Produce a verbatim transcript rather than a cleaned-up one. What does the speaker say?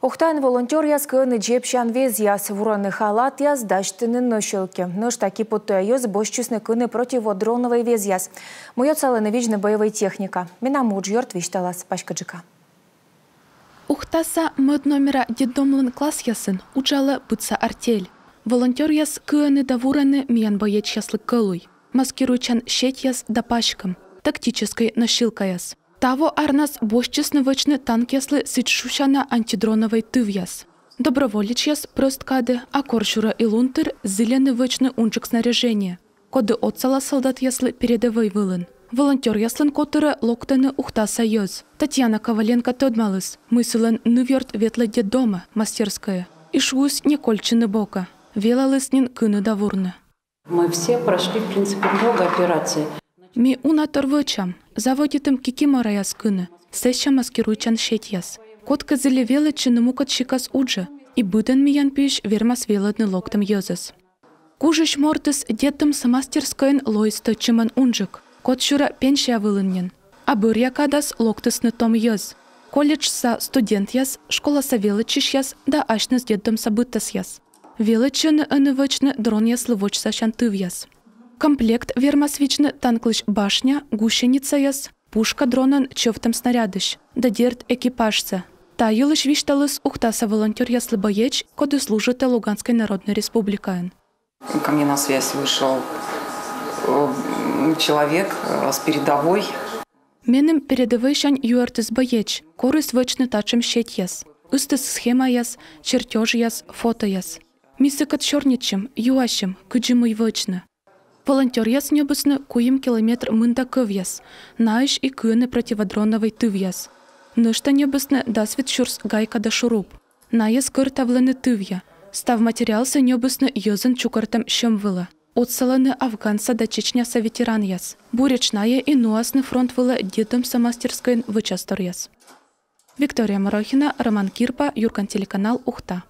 Ухтаын волонтёръяс кыӧны дзебсян везъяс, вурӧны халатъяс, дасьтӧны носилки. Нӧшта киподтуяяс босьтчисны кыны противодроновӧй везъяс. Мый отсалӧны видзны боевӧй техника, менам уджъёрт висьталас паськыдджыка. Ухтаса мӧд номера детдомлӧн классъясын уджалӧ быдса артель. Волонтёръяс кыӧны да вурӧны миян боечьяслы кӧлуй: маскируйтчан сетьяс да паськӧм, тактическӧй носилкаяс. Таво арнас босьтчисны вӧчны танкъяслы сідз шусяна антидроновӧй тывъяс. Доброволечьяс прӧст кадӧ, а корсюрӧ и лунтыр зільӧны вӧчны унджык снаряжение, коді отсалас солдатъяслы передӧвӧй вылын. Волонтёръяслӧн котырӧ локтӧны ухтаса йӧз. Татьяна Коваленко тӧдмаліс, мый сылӧн нывъёрт ветлӧ детдомӧ, мастерскӧйӧ, и шуис не кольччыны бокӧ. Велаліс нин кыны да вурны. Мы все прошли, в принципе, много операций. Ми уна тор вӧчам. Заводитім кикимораяс кыны, сэсся маскируйтчан сетьяс. Кодкӧ зільӧ велӧдчыны мукӧд сикас уджӧ, и быдӧн миян пиысь вермас велӧдны локтӧм йӧзӧс. Кужысь мортыс детдомса мастерскӧйын лоис тӧдчымӧн унджык, кодсюрӧ пенсия вылын нин. А бӧръя кадас локтісны том йӧз: колледжса студентъяс, школаса велӧдчысьяс да асьныс детдомса быдтасъяс. Велӧдчӧны ӧні вӧчны дронъяслы водзсасян тывъяс. Комплект вермас видзны танклысь башня, гусеницаяс, пушка дронӧн чӧвтӧм снарядысь да, дерт, экипажсӧ. Та йылысь висьталіс ухтаса волонтёръяслы боеч, коді служитӧ Луганскӧй Народнӧй Республикаын. Ко мне на связь вышел, э, человек, э, с передовой. Меным передӧвӧйсянь юӧртіс боеч, корис вӧчны татшӧм сетьяс, ыстіс схемаяс, чертёжъяс, фотояс. Ми сыкӧд сёрнитчим, юасим, кыдзи мый вӧчны. Волонтёръяс ньӧбисны куим километр мында кӧвъяс, наысь и кыӧны противодроновӧй тывъяс. Нӧшта ньӧбисны дас вит сюрс гайка да шуруп. Найӧс кӧртавлӧны тывйӧ. Став материалсӧ ньӧбисны йӧзӧн чукӧртӧм сьӧм вылӧ. Отсалӧны Афганса да Чечняса ветеранъяс. Буретш найӧ и нуасны фронт вылӧ детдомса мастерскӧйын вӧчасторъяс. Виктория Морохина, Роман Кирпа, «Юрган» телеканал, Ухта.